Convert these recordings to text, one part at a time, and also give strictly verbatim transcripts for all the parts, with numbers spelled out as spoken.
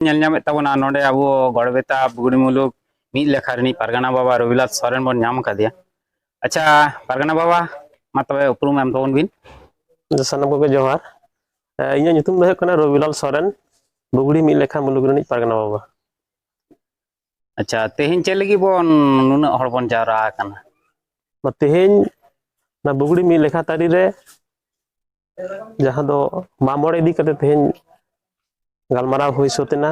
ᱧᱮᱞ ᱧᱟᱢᱮᱫ ᱛᱟᱵᱚᱱᱟ ᱱᱚᱰᱮ ᱟᱵᱚ ᱜᱚᱲᱵᱮᱛᱟ ᱵᱩᱜᱲᱤ ᱢᱩᱞᱩᱠ ᱢᱤᱫ ᱞᱮᱠᱷᱟ ᱨᱤᱱᱤᱡ ᱯᱟᱨᱜᱟᱱᱟ ᱵᱟᱵᱟ ᱨᱚᱵᱤᱞᱟᱞ ᱥᱚᱨᱮᱱ ᱵᱚᱱ ᱧᱟᱢ ᱟᱠᱟᱫᱮᱭᱟ᱾ ᱟᱪᱪᱷᱟ, ᱯᱟᱨᱜᱟᱱᱟ ᱵᱟᱵᱟ, ᱢᱟ ᱛᱚᱵᱮ ᱩᱯᱨᱩᱢ ᱮᱢ ᱛᱟᱵᱚᱱ ᱵᱤᱱ᱾ ᱥᱟᱱᱟᱢ ᱠᱚᱜᱮ ᱡᱚᱦᱟᱨ᱾ ᱮ, ᱤᱧᱟᱹᱜ ᱧᱩᱛᱩᱢ ᱫᱚ ᱦᱩᱭᱩᱜ ᱠᱟᱱᱟ ᱨᱚᱵᱤᱞᱟᱞ ᱥᱚᱨᱮᱱ, ᱵᱩᱜᱲᱤ ᱢᱤᱫ ᱞᱮᱠᱷᱟ ᱢᱩᱞᱩᱠ ᱨᱤᱱᱤᱡ ᱯᱟᱨᱜᱟᱱᱟ ᱵᱟᱵᱟ᱾ ᱟᱪᱪᱷᱟ, ᱛᱮᱦᱮᱧ ᱪᱮᱫ ᱞᱟᱹᱜᱤᱫ ᱵᱚᱱ ᱱᱩᱱᱟᱹᱜ ᱦᱚᱲ ᱵᱚᱱ ᱡᱟᱣᱨᱟ ᱟᱠᱟᱱᱟ? ᱛᱮᱦᱮᱧ ᱚᱱᱟ ᱵᱩᱜᱲᱤ ᱢᱤᱫ ᱞᱮᱠᱷᱟ ᱛᱟᱹᱨᱤ ᱨᱮ ᱡᱟᱦᱟᱸ ᱫᱚ ᱢᱟᱜ ᱢᱚᱬᱮ ᱤᱫᱤ ᱠᱟᱛᱮ ᱛᱮᱦᱮᱧ ᱜᱟᱞᱢᱟᱨᱟᱣ ᱦᱩᱭ ᱥᱟᱹᱛ ᱮᱱᱟ᱾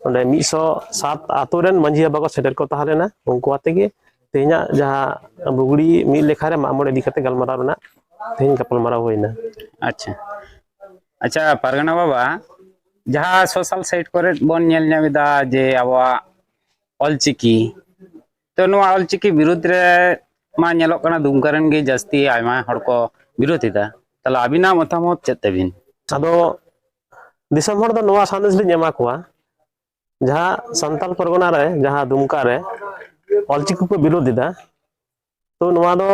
ᱚᱸᱰᱮ ᱢᱤᱫ ᱥᱚ ᱥᱟᱛ ᱟᱛᱳ ᱨᱮᱱ ᱢᱟᱺᱡᱷᱤ ᱵᱟᱵᱟ ᱠᱚ ᱥᱮᱴᱮᱨ ᱠᱚ ᱛᱟᱦᱮᱸ ᱞᱮᱱᱟ᱾ ᱩᱱᱠᱩ ᱟᱛᱮ ᱜᱮ ᱛᱮᱦᱮᱧᱟᱜ ᱡᱟᱦᱟᱸ ᱵᱩᱜᱲᱤ ᱢᱤᱫ ᱞᱮᱠᱷᱟ ᱨᱮ ᱢᱟᱜ ᱢᱚᱬᱮ ᱤᱫᱤ ᱠᱟᱛᱮ ᱜᱟᱞᱢᱟᱨᱟᱣ ᱨᱮᱱᱟᱜ ᱛᱮᱦᱮᱧ ᱜᱟᱯᱟᱞᱢᱟᱨᱟᱣ ᱦᱩᱭᱱᱟ᱾ ᱟᱪᱪᱷᱟ, ᱟᱪᱪᱷᱟ ᱯᱟᱨᱜᱟᱱᱟ ᱵᱟᱵᱟ, ᱡᱟᱦᱟᱸ ᱥᱳᱥᱟᱞ ᱥᱟᱭᱤᱴ ᱠᱚᱨᱮ ᱵᱚᱱ ᱧᱮᱞ ᱧᱟᱢ ᱮᱫᱟ ᱡᱮ ᱟᱵᱚᱣᱟᱜ ᱚᱞᱪᱤᱠᱤ, ᱛᱚ ᱱᱚᱣᱟ ᱚᱞᱪᱤᱠᱤ ᱵᱤᱨᱩᱫᱽ ᱨᱮ ᱢᱟ ᱧᱮᱞᱚᱜ ᱠᱟᱱᱟ ᱫᱩᱢᱠᱟ ᱨᱮᱱ ᱜᱮ ᱡᱟᱹᱥᱛᱤ ᱟᱭᱢᱟ ᱦᱚᱲ ᱠᱚ ᱵᱤᱨᱳᱫ ᱮᱫᱟ᱾ ᱛᱟᱦᱚᱞᱮ ᱟᱹᱵᱤᱱᱟᱜ ᱢᱚᱛᱟᱢᱚᱛ ᱪᱮᱫ ᱛᱟᱹᱵᱤᱱ? ᱟᱫᱚ ᱫᱤᱥᱚᱢ ᱦᱚᱲ ᱫᱚ ᱱᱚᱣᱟ ᱥᱟᱸᱫᱮᱥ ᱞᱤᱧ ᱮᱢᱟ ᱠᱚᱣᱟ, ᱡᱟᱦᱟᱸ ᱥᱟᱱᱛᱟᱞ ᱯᱚᱨᱜᱚᱱᱟ ᱨᱮ, ᱡᱟᱦᱟᱸ ᱫᱩᱢᱠᱟ ᱨᱮ ᱚᱞᱪᱤᱠᱤ ᱠᱚ ᱵᱤᱨᱳᱫ ᱮᱫᱟ, ᱛᱚ ᱱᱚᱣᱟ ᱫᱚ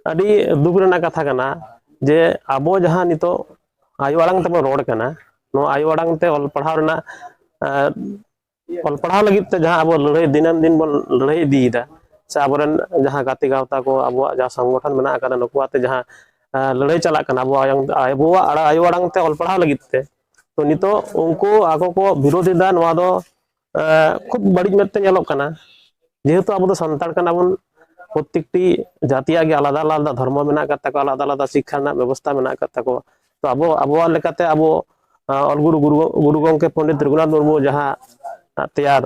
ᱟᱹᱰᱤ ᱫᱩᱠ ᱨᱮᱱᱟᱜ ᱠᱟᱛᱷᱟ ᱠᱟᱱᱟ ᱡᱮ ᱟᱵᱚ ᱡᱟᱦᱟᱸ ᱱᱤᱛᱚᱜ ᱟᱭᱳ ᱟᱲᱟᱝ ᱛᱮᱵᱚᱱ ᱨᱚᱲ ᱠᱟᱱᱟ, ᱱᱚᱣᱟ ᱟᱭᱳ ᱟᱲᱟᱝ ᱛᱮ ᱚᱞ ᱯᱟᱲᱦᱟᱣ ᱨᱮᱱᱟᱜ, ᱮ, ᱚᱞ ᱯᱟᱲᱦᱟᱣ ᱞᱟᱹᱜᱤᱫ ᱛᱮ ᱡᱟᱦᱟᱸ ᱟᱵᱚ ᱞᱟᱹᱲᱦᱟᱹᱭ ᱫᱤᱱᱟᱹᱢ ᱫᱤᱱ ᱵᱚᱱ ᱞᱟᱹᱲᱦᱟᱹᱭ ᱤᱫᱤᱭᱮᱫᱟ, ᱥᱮ ᱟᱵᱚᱨᱮᱱ ᱡᱟᱦᱟᱸ ᱜᱟᱛᱮ ᱜᱟᱶᱛᱟ ᱠᱚ, ᱟᱵᱚᱣᱟᱜ ᱡᱟᱦᱟᱸ ᱥᱚᱝᱜᱚᱴᱷᱚᱱ ᱢᱮᱱᱟᱜ ᱟᱠᱟᱫᱟ, ᱱᱩᱠᱩ ᱟᱛᱮ ᱡᱟᱦᱟᱸ, ᱮ, ᱞᱟᱹᱲᱦᱟᱹᱭ ᱪᱟᱞᱟᱜ ᱠᱟᱱᱟ ᱟᱵᱚᱣᱟᱜ ᱟᱭᱳ, ᱟᱵᱚᱣᱟᱜ ᱟᱲᱟ-, ᱟᱭᱳ ᱟᱲᱟᱝ ᱛᱮ ᱚᱞ ᱯᱟᱲᱦᱟᱣ ᱞᱟᱹᱜᱤᱫ ᱛᱮ, ᱛᱚ ᱱᱤᱛᱚᱜ ᱩᱱᱠᱩ ᱟᱠᱚ ᱠᱚ ᱵᱤᱨᱳᱫ ᱮᱫᱟ, ᱱᱚᱣᱟ ᱫᱚ, ᱮ, ᱠᱷᱩᱵ ᱵᱟᱹᱲᱤᱡ ᱢᱮᱫ ᱛᱮ ᱧᱮᱞᱚᱜ ᱠᱟᱱᱟ᱾ ᱡᱮᱦᱮᱛᱩ ᱟᱵᱚ ᱫᱚ ᱥᱟᱱᱛᱟᱲ ᱠᱟᱱᱟ ᱵᱚᱱ, ᱯᱨᱚᱛᱮᱠᱴᱤ ᱡᱟᱹᱛᱤᱭᱟᱜ ᱜᱮ ᱟᱞᱟᱫᱟ ᱟᱞᱟᱫᱟ ᱫᱷᱚᱨᱢᱚ ᱢᱮᱱᱟᱜ ᱟᱠᱟᱫ ᱛᱟᱠᱚᱣᱟ, ᱟᱞᱟᱫᱟ ᱟᱞᱟᱫᱟ ᱥᱤᱠᱠᱷᱟ ᱨᱮᱱᱟᱜ ᱵᱮᱵᱚᱥᱛᱷᱟ ᱢᱮᱱᱟᱜ ᱟᱠᱟᱫ ᱛᱟᱠᱚᱣᱟ᱾ ᱛᱚ ᱟᱵᱚ, ᱟᱵᱚᱣᱟᱜ ᱞᱮᱠᱟᱛᱮ ᱟᱵᱚ, ᱟ, ᱚᱞ ᱜᱩᱨᱩ, ᱜᱩᱨᱩ, ᱜᱩᱨᱩ ᱜᱚᱢᱠᱮ ᱯᱚᱱᱰᱤᱛ ᱨᱚᱜᱷᱩᱱᱟᱛᱷ ᱢᱩᱨᱢᱩ ᱡᱟᱦᱟᱸ, ᱟ, ᱛᱮᱭᱟᱨ,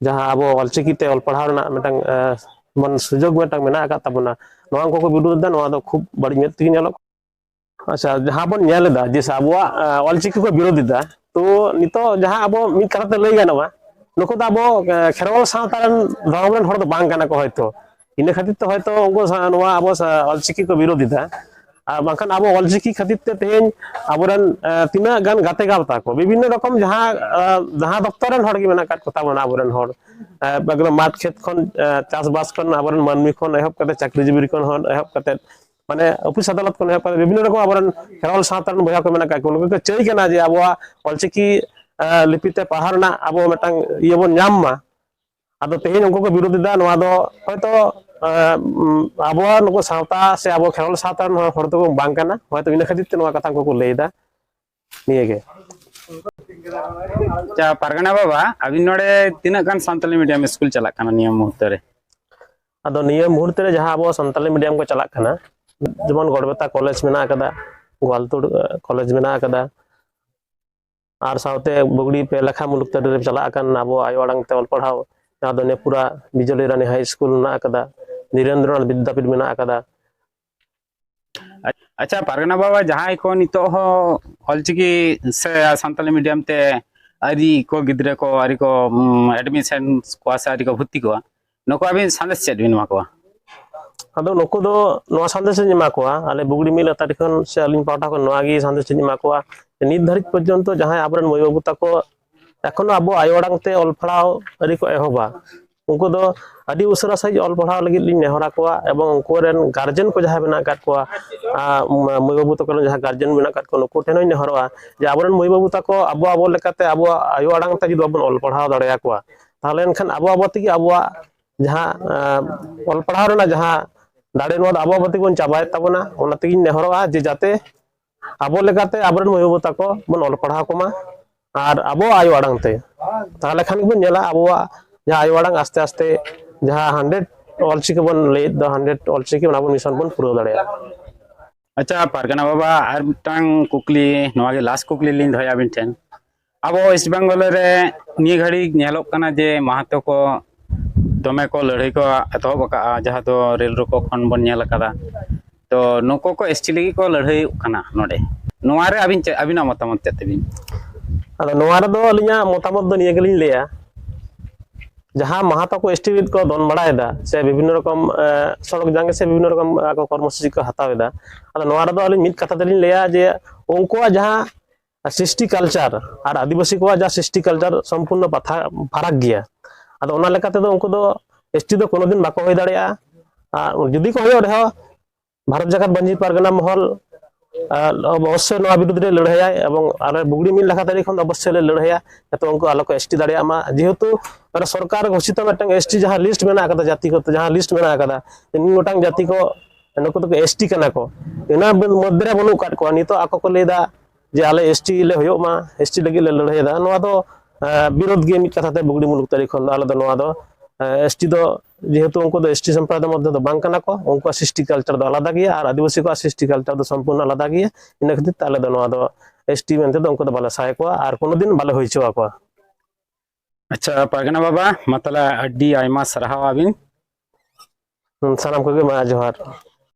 ᱡᱟᱦᱟᱸ ᱟᱵᱚ ᱚᱞᱪᱤᱠᱤ ᱛᱮ ᱚᱞ ᱯᱟᱲᱦᱟᱣ ᱨᱮᱱᱟᱜ ᱢᱤᱫᱴᱟᱝ, ᱟ, ᱢᱟᱱᱮ ᱥᱩᱡᱳᱜᱽ ᱢᱤᱫᱴᱟᱝ ᱢᱮᱱᱟᱜ ᱟᱠᱟᱫ ᱛᱟᱵᱚᱱᱟ, ᱱᱚᱣᱟ ᱠᱚᱠᱚ ᱵᱤᱨᱳᱫ ᱮᱫᱟ, ᱱᱚᱣᱟ ᱫᱚ ᱠᱷᱩᱵ ᱵᱟᱹᱲᱤᱡ ᱢᱮᱫ ᱛᱮᱜᱮ ᱧᱮᱞᱚᱜ ᱠᱟᱱᱟ᱾ ᱟᱪᱪᱷᱟ, ᱡᱟᱦᱟᱸ ᱵᱚᱱ ᱧᱮᱞ ᱮᱫᱟ ᱡᱮ ᱥᱮ ᱟᱵᱚᱣᱟᱜ, ᱟ, ᱚᱞᱪᱤᱠᱤ ᱠᱚ ᱵᱤᱨᱳᱫ ᱮᱫᱟ, ᱛᱚ ᱱᱤᱛᱚᱜ ᱡᱟᱦᱟᱸ ᱟᱵᱚ ᱢᱤᱫ ᱠᱟᱛᱷᱟ ᱛᱮ ᱞᱟᱹᱭ ᱜᱟᱱᱚᱜᱼᱟ, ᱱᱩᱠᱩ ᱫᱚ ᱟᱵᱚ, ᱟ, ᱠᱷᱮᱨᱣᱟᱞ ᱥᱟᱶᱛᱟ ᱨᱮᱱ ᱫᱷᱚᱨᱚᱢ ᱨᱮᱱ ᱦᱚᱲ ᱫᱚ ᱵᱟᱝ ᱠᱟᱱᱟ ᱠᱚ ᱦᱚᱭᱛᱚ᱾ ᱤᱱᱟᱹ ᱠᱷᱟᱹᱛᱤᱨ ᱛᱮ ᱦᱚᱭᱛᱚ ᱩᱱᱠᱩ ᱥᱟ-, ᱱᱚᱣᱟ ᱟᱵᱚ ᱥᱟ-, ᱚᱞᱪᱤᱠᱤ ᱠᱚ ᱵᱤᱨᱳᱫ ᱮᱫᱟ᱾ ᱟᱨ ᱵᱟᱝᱠᱷᱟᱱ ᱟᱵᱚ ᱚᱞᱪᱤᱠᱤ ᱠᱷᱟᱹᱛᱤᱨ ᱛᱮ ᱛᱮᱦᱮᱧ ᱟᱵᱚᱨᱮᱱ, ᱟ, ᱛᱤᱱᱟᱹᱜ ᱜᱟᱱ ᱜᱟᱛᱮ ᱜᱟᱶᱛᱟ ᱠᱚ, ᱵᱤᱵᱷᱤᱱᱱᱚ ᱨᱚᱠᱚᱢ ᱡᱟᱦᱟᱸ, ᱟ, ᱡᱟᱦᱟᱸ ᱫᱚᱯᱛᱚᱨ ᱨᱮᱱ ᱦᱚᱲ ᱜᱮ ᱢᱮᱱᱟᱜ ᱟᱠᱟᱫ ᱠᱚᱛᱟ ᱵᱚᱱᱟ ᱟᱵᱚᱨᱮᱱ ᱦᱚᱲ, ᱟ, ᱮᱠᱫᱚᱢ ᱢᱟᱴ ᱠᱷᱮᱛ ᱠᱷᱚᱱ, ᱟ, ᱪᱟᱥᱵᱟᱥ ᱠᱷᱚᱱ ᱟᱵᱚᱨᱮᱱ ᱢᱟᱹᱱᱢᱤ ᱠᱷᱚᱱ ᱮᱦᱚᱵ ᱠᱟᱛᱮ ᱪᱟᱹᱠᱨᱤ ᱡᱤᱵᱤ ᱠᱷᱚᱱ ᱦᱚᱸ ᱮᱦᱚᱵ ᱠᱟᱛᱮ ᱢᱟᱱᱮ ᱚᱯᱷᱤᱥ ᱟᱫᱟᱞᱚᱛ ᱠᱷᱚᱱ ᱮᱦᱚᱵ ᱠᱟᱛᱮ ᱵᱤᱵᱷᱤᱱᱱᱚ ᱨᱚᱠᱚᱢ ᱟᱵᱚᱨᱮᱱ ᱠᱷᱮᱨᱣᱟᱞ ᱥᱟᱶᱛᱟ ᱨᱮᱱ ᱵᱚᱭᱦᱟ ᱠᱚ ᱢᱮᱱᱟᱜ ᱟᱠᱟᱫ ᱠᱚ, ᱩᱱᱠᱩ ᱠᱚ ᱪᱟᱹᱭ ᱠᱟᱱᱟ ᱡᱮ ᱟᱵᱚᱣᱟᱜ ᱚᱞᱪᱤᱠᱤ ᱞᱤᱯᱤ ᱛᱮ ᱯᱟᱲᱦᱟᱣ ᱨᱮᱱᱟᱜ ᱟᱵᱚ ᱢᱤᱫᱴᱟᱝ ᱤᱭᱟᱹ ᱵᱚᱱ ᱧᱟᱢ ᱢᱟ᱾ ᱟᱫᱚ ᱛᱮᱦᱮᱧ ᱩᱱᱠᱩ ᱠᱚ ᱵᱤᱨᱳᱫ ᱮᱫᱟ, ᱱᱚᱣᱟ ᱫᱚ ᱦᱚᱭᱛᱚ ᱟᱵᱚᱣᱟᱜ ᱱᱩᱠᱩ ᱥᱟᱶᱛᱟ ᱥᱮ ᱟᱵᱚ ᱠᱷᱮᱨᱣᱟᱞ ᱥᱟᱶᱛᱟ ᱨᱮᱱ ᱦᱚᱲ ᱫᱚ ᱵᱟᱝ ᱠᱟᱱᱟ, ᱦᱚᱭᱛᱚ ᱤᱱᱟᱹ ᱠᱷᱟᱹᱛᱤᱨ ᱛᱮ ᱱᱚᱣᱟ ᱠᱟᱛᱷᱟ ᱩᱱᱠᱩ ᱠᱚ ᱞᱟᱹᱭ ᱮᱫᱟ᱾ ᱱᱤᱭᱟᱹᱜᱮ᱾ ᱟᱪᱪᱷᱟ ᱯᱟᱨᱜᱟᱱᱟ ᱵᱟᱵᱟ, ᱟᱹᱵᱤᱱ ᱱᱚᱰᱮ ᱛᱤᱱᱟᱹᱜ ᱜᱟᱱ ᱥᱟᱱᱛᱟᱞᱤ ᱢᱤᱰᱤᱭᱟᱢ ᱥᱠᱩᱞ ᱪᱟᱞᱟᱜ ᱠᱟᱱᱟ ᱱᱤᱭᱟᱹ ᱢᱩᱦᱩᱨᱛᱚ ᱨᱮ? ᱟᱫᱚ ᱱᱤᱭᱟᱹ ᱢᱩᱦᱩᱨᱛᱚ ᱨᱮ ᱡᱟᱦᱟᱸ ᱟᱵᱚ ᱥᱟᱱᱛᱟᱞᱤ ᱢᱤᱰᱤᱭᱟᱢ ᱠᱚ ᱪᱟᱞᱟᱜ ᱠᱟᱱᱟ, ᱡᱮᱢᱚᱱ ᱜᱚᱲᱵᱮᱛᱟ ᱠᱚᱞᱮᱡᱽ ᱢᱮᱱᱟᱜ ᱟᱠᱟᱫᱟ, ᱜᱳᱣᱟᱞᱛᱳᱲ ᱠᱚᱞᱮᱡᱽ ᱢᱮᱱᱟᱜ ᱟᱠᱟᱫᱟ, ᱟᱨ ᱥᱟᱶᱛᱮ ᱵᱩᱜᱽᱲᱤ ᱯᱮ ᱞᱮᱠᱷᱟ ᱢᱩᱞᱩᱠ ᱛᱟᱹᱨᱤ ᱨᱮ ᱪᱟᱞᱟᱜ ᱠᱟᱱ ᱟᱵᱚ ᱟᱭᱳ ᱟᱲᱟᱝ ᱛᱮ ᱚᱞ ᱯᱟᱲᱦᱟᱣ, ᱡᱟᱦᱟᱸ ᱫᱚ ᱱᱮᱯᱩᱨᱟ ᱵᱤᱡᱚᱞᱤ ᱨᱟᱱᱤ ᱦᱟᱭ ᱥᱠᱩᱞ ᱢᱮᱱᱟᱜ ᱟᱠᱟᱫᱟ, ᱫᱷᱤᱨᱮᱱᱫᱨᱚᱱᱟᱛᱷ ᱵᱤᱫᱽᱫᱟᱯᱤᱴ ᱢᱮᱱᱟᱜ ᱟᱠᱟᱫᱟ᱾ ᱟᱪᱪᱷᱟ ᱯᱟᱨᱜᱟᱱᱟ ᱵᱟᱵᱟ, ᱡᱟᱦᱟᱸᱭ ᱠᱚ ᱱᱤᱛᱚᱜ ᱦᱚᱸ ᱚᱞᱪᱤᱠᱤ ᱥᱮ ᱥᱟᱱᱛᱟᱞᱤ ᱢᱤᱰᱤᱭᱟᱢ ᱛᱮ ᱟᱹᱨᱤ ᱠᱚ ᱜᱤᱫᱽᱨᱟᱹ ᱠᱚ ᱟᱹᱨᱤ ᱠᱚ ᱮᱰᱢᱤᱥᱚᱱ ᱠᱚᱣᱟ ᱥᱮ ᱟᱹᱨᱤ ᱠᱚ ᱵᱷᱚᱨᱛᱤ ᱠᱚᱣᱟ, ᱱᱩᱠᱩ ᱟᱹᱵᱤᱱ ᱥᱟᱸᱫᱮᱥ ᱪᱮᱫ ᱵᱤᱱ ᱮᱢᱟ ᱠᱚᱣᱟ? ᱟᱫᱚ ᱱᱩᱠᱩ ᱫᱚ ᱱᱚᱣᱟ ᱥᱟᱸᱫᱮᱥ ᱤᱧ ᱮᱢᱟ ᱠᱚᱣᱟ, ᱟᱞᱮ ᱵᱩᱜᱽᱲᱤ ᱢᱤᱫ ᱞᱟᱛᱟᱨ ᱠᱷᱚᱱ ᱥᱮ ᱟᱹᱞᱤᱧ ᱯᱟᱦᱴᱟ ᱠᱷᱚᱱ ᱱᱚᱣᱟ ᱜᱮ ᱥᱟᱸᱫᱮᱥ ᱤᱧ ᱮᱢᱟ ᱠᱚᱣᱟ, ᱱᱤᱛ ᱫᱷᱟᱹᱨᱤᱡ ᱯᱚᱨᱡᱚᱱᱛᱚ ᱡᱟᱦᱟᱸᱭ ᱟᱵᱚᱨᱮᱱ ᱢᱟᱹᱭ ᱵᱟᱹᱵᱩ ᱛᱟᱠᱚ ᱮᱠᱷᱚᱱᱳ ᱟᱵᱚ ᱟᱭᱳ ᱟᱲᱟᱝ ᱛᱮ ᱚᱞ ᱯᱟᱲᱦᱟᱣ ᱟᱹᱣᱨᱤ ᱠᱚ ᱮᱦᱚᱵᱟ, ᱩᱱᱠᱩ ᱫᱚ ᱟᱹᱰᱤ ᱩᱥᱟᱹᱨᱟ ᱥᱟᱺᱦᱤᱡ ᱚᱞ ᱯᱟᱲᱦᱟᱣ ᱞᱟᱹᱜᱤᱫ ᱞᱤᱧ ᱱᱮᱦᱚᱨ ᱟᱠᱚᱣᱟ, ᱮᱵᱚᱝ ᱩᱱᱠᱩ ᱨᱮᱱ ᱜᱟᱨᱡᱮᱱ ᱠᱚ ᱡᱟᱦᱟᱸᱭ ᱢᱮᱱᱟᱜ ᱟᱠᱟᱫ ᱠᱚᱣᱟ, ᱟᱨ ᱢᱟᱹᱭ ᱵᱟᱹᱵᱩ ᱛᱟᱠᱚ ᱨᱮᱱ ᱡᱟᱦᱟᱸ ᱜᱟᱨᱡᱮᱱ ᱢᱮᱱᱟᱜ ᱟᱠᱟᱫ ᱠᱚᱣᱟ, ᱱᱩᱠᱩ ᱴᱷᱮᱱ ᱦᱚᱸᱧ ᱱᱮᱦᱚᱨᱚᱜᱼᱟ ᱡᱮ ᱟᱵᱚᱨᱮᱱ ᱢᱟᱹᱭ ᱵᱟᱹᱵᱩ ᱛᱟᱠᱚ ᱟᱵᱚ ᱟᱵᱚ ᱞᱮᱠᱟᱛᱮ ᱟᱵᱚᱣᱟᱜ ᱟᱭᱳ ᱟᱲᱟᱝ ᱛᱮ ᱡᱩᱫᱤ ᱵᱟᱵᱚᱱ ᱚᱞ ᱯᱟᱲᱦᱟᱣ ᱫᱟᱲᱮᱭᱟᱠᱚᱣᱟ, ᱛᱟᱦᱚᱞᱮ ᱮᱱᱠᱷᱟᱱ ᱟᱵᱚ ᱟᱵᱚ ᱛᱮᱜᱮ ᱟᱵᱚᱣᱟᱜ ᱡᱟᱦᱟᱸ ᱚᱞ ᱯᱟᱲᱦᱟᱣ ᱨᱮᱱᱟᱜ ᱡᱟᱦᱟᱸ ᱫᱟᱲᱮ, ᱱᱚᱣᱟ ᱫᱚ ᱟᱵᱚ ᱟᱵᱚ ᱛᱮᱜᱮᱵᱚᱱ ᱪᱟᱵᱟᱭᱮᱫ ᱛᱟᱵᱚᱱᱟ᱾ ᱚᱱᱟ ᱛᱮᱜᱤᱧ ᱱᱮᱦᱚᱨᱚᱜᱼᱟ ᱡᱮ ᱡᱟᱛᱮ ᱟᱵᱚ ᱞᱮᱠᱟᱛᱮ ᱟᱵᱚᱨᱮᱱ ᱢᱟᱹᱭ ᱵᱟᱹᱵᱩ ᱛᱟᱠᱚ ᱵᱚᱱ ᱚᱞ ᱯᱟᱲᱦᱟᱣ ᱠᱚᱢᱟ ᱟᱨ ᱟᱵᱚᱣᱟᱜ ᱟᱭᱳ ᱟᱲᱟᱝ ᱛᱮ᱾ ᱛᱟᱦᱚᱞᱮ ᱠᱷᱟᱱ ᱜᱮᱵᱚᱱ ᱧᱮᱞᱟ ᱟᱵᱚᱣᱟᱜ ᱡᱟᱦᱟᱸ ᱟᱭᱳ ᱟᱲᱟᱝ ᱟᱥᱛᱮ ᱟᱥᱛᱮ ᱡᱟᱦᱟᱸ ᱦᱟᱱᱰᱨᱮᱰ ᱚᱞᱪᱤᱠᱤ ᱵᱚᱱ ᱞᱟᱹᱭᱮᱫ ᱫᱚ, ᱦᱟᱱᱰᱨᱮᱰ ᱚᱞᱪᱤᱠᱤ, ᱚᱱᱟ ᱵᱚᱱ ᱢᱤᱥᱚᱱ ᱵᱚᱱ ᱯᱩᱨᱟᱹᱣ ᱫᱟᱲᱮᱭᱟᱜᱼᱟ᱾ ᱟᱪᱪᱷᱟ ᱯᱟᱨᱜᱟᱱᱟ ᱵᱟᱵᱟ, ᱟᱨ ᱢᱤᱫᱴᱟᱝ ᱠᱩᱠᱞᱤ, ᱱᱚᱣᱟ ᱜᱮ ᱞᱟᱥᱴ ᱠᱩᱠᱞᱤ ᱞᱤᱧ ᱫᱚᱦᱚᱭᱟ ᱟᱵᱤᱱ ᱴᱷᱮᱱ᱾ ᱟᱵᱚ ᱳᱭᱮᱥᱴ ᱵᱮᱝᱜᱚᱞ ᱨᱮ ᱱᱤᱭᱟᱹ ᱜᱷᱟᱹᱲᱤᱡ ᱧᱮᱞᱚᱜ ᱠᱟᱱᱟ ᱡᱮ ᱢᱟᱦᱟᱛᱚ ᱠᱚ ᱫᱚᱢᱮ ᱠᱚ ᱞᱟᱹᱲᱦᱟᱹᱭ ᱠᱚ ᱮᱛᱚᱦᱚᱵ ᱟᱠᱟᱫᱼᱟ, ᱡᱟᱦᱟᱸ ᱫᱚ ᱨᱮᱞ ᱨᱳᱠᱳ ᱠᱷᱚᱱ ᱵᱚᱱ ᱧᱮᱞ ᱟᱠᱟᱫᱟ᱾ ᱛᱚ ᱱᱩᱠᱩ ᱠᱚ ᱮᱥᱴᱤ ᱞᱟᱹᱜᱤᱫ ᱠᱚ ᱞᱟᱹᱲᱦᱟᱹᱭᱚᱜ ᱠᱟᱱᱟ ᱱᱚᱰᱮ, ᱱᱚᱣᱟ ᱨᱮ ᱟᱹᱵᱤᱱ ᱪᱮᱫ, ᱟᱹᱵᱤᱱᱟᱜ ᱢᱚᱛᱟᱢᱚᱛ ᱪᱮᱫ ᱛᱟᱹᱵᱤᱱ? ᱟᱫᱚ ᱱᱚᱣᱟ ᱨᱮᱫᱚ ᱟᱹᱞᱤᱧᱟᱜ ᱢᱚᱛᱟᱢᱚᱛ ᱫᱚ ᱱᱤᱭᱟᱹ ᱜᱮᱞᱤᱧ ᱞᱟᱹᱭᱟ, ᱡᱟᱦᱟᱸ ᱢᱟᱦᱟᱛᱟ ᱠᱚ ᱮᱥᱴᱤ ᱠᱚ ᱫᱚᱱ ᱵᱟᱲᱟᱭᱮᱫᱟ ᱥᱮ ᱵᱤᱵᱷᱤᱱᱱᱚ ᱨᱚᱠᱚᱢ ᱥᱚᱲᱚᱠ ᱡᱟᱸᱜᱮ ᱥᱮ ᱵᱤᱵᱷᱤᱱᱱᱚ ᱨᱚᱠᱚᱢ ᱟᱠᱚ ᱠᱚᱨᱢᱚᱥᱩᱪᱤ ᱠᱚ ᱦᱟᱛᱟᱣ ᱮᱫᱟ, ᱟᱫᱚ ᱱᱚᱣᱟ ᱨᱮᱫᱚ ᱟᱹᱞᱤᱧ ᱢᱤᱫ ᱠᱟᱛᱷᱟ ᱛᱮᱞᱤᱧ ᱞᱟᱹᱭᱟ ᱡᱮ ᱩᱱᱠᱩᱣᱟᱜ ᱡᱟᱦᱟᱸ ᱥᱨᱤᱥᱴᱤ ᱠᱟᱞᱪᱟᱨ ᱟᱨ ᱟᱹᱫᱤᱵᱟᱹᱥᱤ ᱠᱚᱣᱟᱜ ᱡᱟᱦᱟᱸ ᱥᱨᱤᱥᱴᱤ ᱠᱟᱞᱪᱟᱨ ᱥᱚᱢᱯᱩᱨᱱᱚ ᱯᱟᱛᱷᱟ ᱯᱷᱟᱨᱟᱠ ᱜᱮᱭᱟ᱾ ᱟᱫᱚ ᱚᱱᱟ ᱞᱮᱠᱟ ᱛᱮᱫᱚ ᱩᱱᱠᱩ ᱫᱚ ᱮᱥᱴᱤ ᱫᱚ ᱠᱳᱱᱳ ᱫᱤᱱ ᱵᱟᱠᱚ ᱦᱩᱭ ᱫᱟᱲᱮᱭᱟᱜᱼᱟ᱾ ᱟᱨ ᱡᱩᱫᱤ ᱠᱚ ᱦᱩᱭᱩᱜ ᱨᱮᱦᱚᱸ ᱵᱷᱟᱨᱚᱛ ᱡᱟᱠᱟᱛ ᱢᱟᱹᱡᱷᱤ ᱯᱟᱨᱜᱟᱱᱟ ᱢᱚᱦᱚᱞ ᱟᱨ ᱚᱵᱚᱥᱥᱳᱭ ᱱᱚᱣᱟ ᱵᱤᱨᱩᱫᱽ ᱨᱮ ᱞᱟᱹᱲᱦᱟᱹᱭᱟᱭ, ᱮᱵᱚᱝ ᱟᱞᱮ ᱵᱩᱜᱲᱤ ᱢᱤᱫ ᱞᱮᱠᱷᱟ ᱛᱟᱹᱨᱤ ᱠᱷᱚᱱ ᱫᱚ ᱚᱵᱚᱥᱥᱳᱭ ᱞᱮ ᱞᱟᱹᱲᱦᱟᱹᱭᱟ, ᱡᱟᱛᱮ ᱩᱱᱠᱩ ᱟᱞᱚ ᱠᱚ ᱮᱥᱴᱤ ᱫᱟᱲᱮᱭᱟᱜ ᱢᱟ᱾ ᱡᱮᱦᱮᱛᱩ ᱢᱟᱱᱮ ᱥᱚᱨᱠᱟᱨ ᱜᱷᱳᱥᱤᱛ ᱢᱤᱫᱴᱟᱝ ᱮᱥᱴᱤ ᱡᱟᱦᱟᱸ ᱞᱤᱥᱴ ᱢᱮᱱᱟᱜ ᱟᱠᱟᱫᱟ, ᱡᱟᱹᱛᱤ ᱠᱚ ᱡᱟᱦᱟᱸ ᱞᱤᱥᱴ ᱢᱮᱱᱟᱜ ᱟᱠᱟᱫᱟ, ᱱᱤᱱ ᱜᱚᱴᱟᱝ ᱡᱟᱹᱛᱤ ᱠᱚ ᱱᱩᱠᱩ ᱫᱚᱠᱚ ᱮᱥᱴᱤ ᱠᱟᱱᱟ ᱠᱚ, ᱚᱱᱟ ᱢᱚᱫᱽᱫᱷᱮ ᱨᱮ ᱵᱟᱹᱱᱩᱜ ᱟᱠᱟᱫ ᱠᱚᱣᱟ᱾ ᱱᱤᱛᱚᱜ ᱟᱠᱚ ᱠᱚ ᱞᱟᱹᱭᱫᱟ ᱡᱮ ᱟᱞᱮ ᱮᱥᱴᱤ ᱞᱮ ᱦᱩᱭᱩᱜ ᱢᱟ, ᱮᱥᱴᱤ ᱞᱟᱹᱜᱤᱫ ᱞᱮ ᱞᱟᱹᱲᱦᱟᱹᱭᱮᱫᱟ, ᱱᱚᱣᱟ ᱫᱚ ᱟᱸ, ᱵᱤᱨᱳᱫᱷ ᱜᱮ ᱢᱤᱫ ᱠᱟᱛᱷᱟ ᱛᱮ ᱵᱩᱜᱲᱤ ᱢᱩᱞᱩᱠ ᱛᱟᱹᱨᱤ ᱠᱷᱚᱱ ᱫᱚ ᱟᱞᱮ ᱫᱚ ᱱᱚᱣᱟ ᱫᱚ ᱮᱥᱴᱤ ᱫᱚ ᱡᱮᱦᱮᱛᱩ ᱩᱱᱠᱩ ᱫᱚ ᱮᱥᱴᱤ ᱥᱚᱢᱯᱨᱚᱫᱟᱭ ᱢᱚᱫᱽᱫᱷᱮ ᱫᱚ ᱵᱟᱝ ᱠᱟᱱᱟ ᱠᱚ, ᱩᱱᱠᱩᱣᱟᱜ ᱥᱨᱤᱥᱴᱤ ᱠᱟᱞᱪᱟᱨ ᱫᱚ ᱟᱞᱟᱫᱟ ᱜᱮᱭᱟ ᱟᱨ ᱟᱹᱫᱤᱵᱟᱹᱥᱤ ᱠᱚᱣᱟᱜ ᱥᱨᱤᱥᱴᱤ ᱠᱟᱞᱪᱟᱨ ᱫᱚ ᱥᱚᱢᱯᱩᱨᱱᱚ ᱟᱞᱟᱫᱟ ᱜᱮᱭᱟ᱾ ᱤᱱᱟᱹ ᱠᱷᱟᱹᱛᱤᱨ ᱛᱮ ᱟᱞᱮ ᱫᱚ ᱱᱚᱣᱟ ᱫᱚ ᱮᱥᱴᱤ ᱢᱮᱱᱛᱮ ᱫᱚ ᱩᱱᱠᱩ ᱫᱚ ᱵᱟᱞᱮ ᱥᱟᱭ ᱠᱚᱣᱟ ᱟᱨ ᱠᱳᱱᱳ ᱫᱤᱱ ᱵᱟᱞᱮ ᱦᱩᱭ ᱦᱚᱪᱚ ᱟᱠᱚᱣᱟ᱾ ᱟᱪᱪᱷᱟ, ᱯᱟᱨᱜᱟᱱᱟ ᱵᱟᱵᱟ, ᱢᱟ ᱛᱟᱦᱞᱮ ᱟᱹᱰᱤ ᱟᱭᱢᱟ ᱥᱟᱨᱦᱟᱣ ᱟᱹᱵᱤᱱ᱾ ᱦᱩᱸ, ᱥᱟᱱᱟᱢ ᱠᱚᱜᱮ ᱢᱟ ᱡᱚᱦᱟᱨ᱾